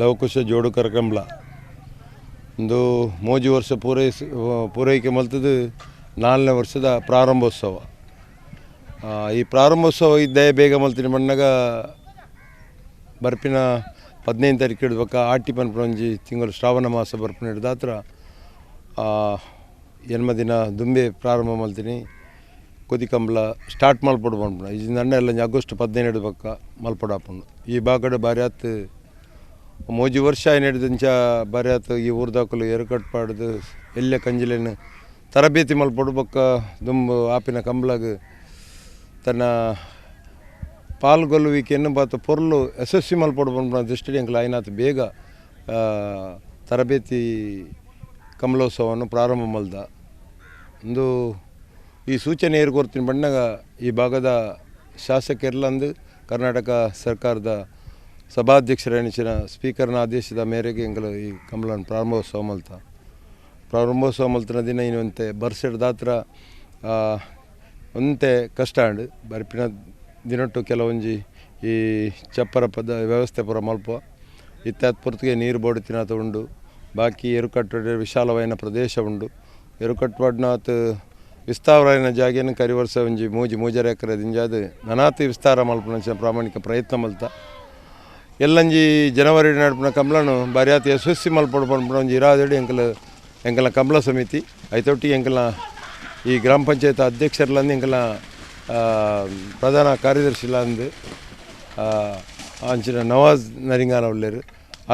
ಲವಕುಶ ಜೋಡು ಕರಕಂಬಲ ಒಂದು ಮೋಜಿ ವರ್ಷ ಪೂರೈಕೆ ಮಲ್ತದ್ದು 4ನೇ ವರ್ಷದ ಪ್ರಾರಂಭೋತ್ಸವ. ಈ ಪ್ರಾರಂಭೋತ್ಸವ ಇದ್ದೇ ಬೇಗ ಮಲ್ತಿನ ಮಣ್ಣಾಗ ಬರ್ಪಿನ 15 ತಾರೀಕು ಇಡ್ಬೇಕ ಆಟಿ ಪನ್ಪುನೊಂಜಿ ತಿಂಗಳು ಶ್ರಾವಣ ಮಾಸ ಬರ್ಪಿನ ಹಿಡ್ದಾತ್ರ ಎನ್ಮ ದಿನ ದುಂಬೆ ಪ್ರಾರಂಭ ಮಲ್ತೀನಿ ಕೊದಿಕಂಬಲ ಸ್ಟಾರ್ಟ್ ಮಲ್ಪೊಡು ಪನ್ಪುನ ಈ ನನ್ನ ಎಲ್ಲ ಆಗಸ್ಟ್ 15 ಇಡ್ಬೇಕ ಮಲ್ಪೊಡಾಪುಂಡು. ಈ ಬಾಗಡ ಬಾರ್ಯಾತ್ ಮೋಜಿ ವರ್ಷ ಏನಿಡ್ದಂಚ ಬಾರ್ಯಾತ್ ಈ ಊರ್ದಾಕಲು ಎರಕಟ್ಪಾಡ್ದು ಎಲ್ಲ ಕಂಜಿಲೇನು ತರಬೇತಿ ಮಲ್ಪೊಡು ಬೊಕ್ಕ ದುಂಬು ಆಪಿನ ಕಂಬಲಾಗ ತನ್ನ ಪಾಲ್ಗೊಳ್ಳುವಿಕೆಯನ್ನು ಬಾತ ಪೊರ್ಲು ಯಶಸ್ವಿ ಮಲ್ಪೊಡು ಪನ್ಪುನ ದೃಷ್ಟಿ ಎಂಕ್ಲ ಆಯ್ನಾತ್ ಬೇಗ ತರಬೇತಿ ಕಮಲೋತ್ಸವವನ್ನು ಪ್ರಾರಂಭ ಮಲ್ದ. ಒಂದು ಈ ಸೂಚನೆ ಏರ್ಕೊರ್ತೀನಿ ಬಣ್ಣಗ ಈ ಭಾಗದ ಶಾಸಕರೆಲ್ಲಂದು ಕರ್ನಾಟಕ ಸರ್ಕಾರದ ಸಭಾಧ್ಯಕ್ಷರ ಎಣಿಸಿನ ಸ್ಪೀಕರ್ನ ಆದೇಶದ ಮೇರೆಗೆ ಎಂಗಳು ಈ ಕಮಲನ್ನು ಪ್ರಾರಂಭೋತ್ಸವ ಮಲ್ತ. ಪ್ರಾರಂಭೋತ್ಸವ ಮಲ್ತಿನ ದಿನ ಇನ್ನೊಂತೆ ಬರ್ಸೆಡ್ ದಾತ್ರ ಒಂತೆ ಕಷ್ಟ ಆಂಡ್. ಬರ್ಪಿನ ದಿನೊಟ್ಟು ಕೆಲವೊಂಜಿ ಈ ಚಪ್ಪರ ಪದ ವ್ಯವಸ್ಥೆ ಪೂರ ಮಲ್ಪ. ಇತ್ತಾತ್ ಪೊರ್ತುಗೆ ನೀರು ಬೋಡುತ್ತಿನಾತ ಉಂಡು. ಬಾಕಿ ಎರುಕಟ್ಟೆ ವಿಶಾಲವಾಯಿನ ಪ್ರದೇಶ ಉಂಡು. ಎರುಕಟ್ವಾಡ್ನಾತ್ ವಿಸ್ತಾರವಾಯಿನ ಜಾಗೆನ್ ಕರಿ ವರ್ಷ ಒಂಜಿ ಮೂಜಿ ಮೂಜರೆ ಎಕರೆ ದಿಂಜಾದ್ ನನಾತ್ ವಿಸ್ತಾರ ಮಲ್ಪುನಂಚಿನ ಪ್ರಾಮಾಣಿಕ ಪ್ರಯತ್ನ ಮಲ್ತ. ಎಲ್ಲಂಜಿ ಜನವರಿ ನಡಪುನ ಕಂಬ್ಳನು ಬಾರ್ಯಾತ್ ಯಶಸ್ವಿ ಮಲ್ಪೊಡು ಪನ್ಪುನ ಒಂಜಿ ಇರಾದೆಡ್ ಎಂಕಲ್ ಎಂಕಲ್ನ ಕಂಬ್ಳ ಸಮಿತಿ ಐತೊಟ್ಟಿಗೆ ಎಂಕಲ್ನ ಈ ಗ್ರಾಮ ಪಂಚಾಯತ್ ಅಧ್ಯಕ್ಷರ್ಲಂದು, ಎಂಕಲ್ನ ಪ್ರಧಾನ ಕಾರ್ಯದರ್ಶಿಲಂದು ಅಂಚಿನ ನವಾಜ್ ನರಿಂಗಾನ ಉಲ್ಲೆರ್.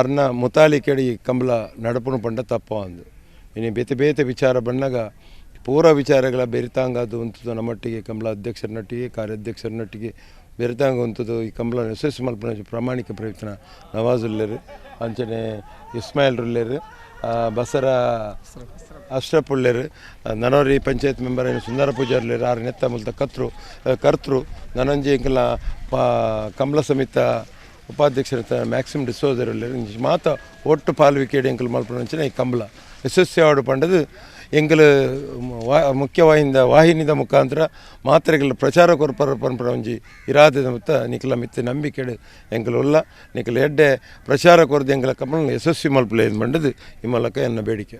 ಅರ್ನ ಮುತಾಲಿಕೆಡ್ ಈ ಕಂಬ್ಳ ನಡಪುನು ಪಂಡ ತಪ್ಪವಂದು. ಇನಿ ಬೇತೆ ಬೇತೆ ವಿಚಾರ ಬನ್ನಗ ಪೂರ ವಿಚಾರಗಳ ಬೆರಿತಾಂಗಾದ್ ಉಂತುದು ನಮ್ಮೊಟ್ಟಿಗೆ, ಕಂಬಳ ಅಧ್ಯಕ್ಷರನೊಟ್ಟಿಗೆ, ಕಾರ್ಯಾಧ್ಯಕ್ಷರನೊಟ್ಟಿಗೆ ಬೆರಿತಾಂಗ ಉಂತುದು ಈ ಕಂಬಳ ಯಶಸ್ವಿ ಮಲ್ಪುನ ಪ್ರಾಮಾಣಿಕ ಪ್ರಯತ್ನ ನವಾಜ್ ಉಲ್ಲೆರ್, ಅಂಚನೆ ಇಸ್ಮಾಯಿಲ್ ಉಲ್ಲೆರ್, ಬಸರ ಅಶ್ರಫ್ ಉಲ್ಲೆರ್, ನನೊರಿ ಪಂಚಾಯತ್ ಮೆಂಬರ್ ಆಯಿನ ಸುಂದರ ಪೂಜಾರಿ ಉಲ್ಲೆರ್. ಆರ್ ನೆತ್ತ ಮುಲ್ತ ಕತ್ರು ಕರ್ತೃ. ನನೊಂಜಿ ಎಂಕಲ್ನ ಕಂಬಳ ಸಮಿತ ಉಪಾಧ್ಯಕ್ಷರ ಮ್ಯಾಕ್ಸಿಮ್ ಡಿಸೋಜರ್ ಉಲ್ಲೆರ್. ಇಂಚ ಮಾತ ಒಟ್ಟು ಪಾಲ್ವಿಕೆಡ್ ಎಂಕುಲು ಮಲ್ಪುನಂಚಿನ ಈ ಕಂಬಳ ಯಶಸ್ವಿ ಆವಡ್ ಪಂಡದು ಎಂಕುಲು ಮುಖ್ಯವಾಹಿನಿದ ವಾಹಿನಿದ ಮುಖಾಂತರ ಮಾತ್ರೆಗಳ ಪ್ರಚಾರ ಕೊರ್ಪರ ಪನ್ಪುನ ಒಂಜಿ ಇರಾದೆದ ಮುತ್ತ ನಿಕಲ ಮಿತ್ತ್ ನಂಬಿಕೆಡ್ ಎಂಕುಲು ಉಲ್ಲ. ನಿಕಲ್ ಎಡ್ಡೆ ಪ್ರಚಾರ ಕೊರ್ದು ಎಂಕಲ ಕಂಬಳನ್ ಯಶಸ್ವಿ ಮಲ್ಪುಲೆ ಪಂಡದು ಈ ಮೂಲಕ ಎನ್ನ ಬೇಡಿಕೆ.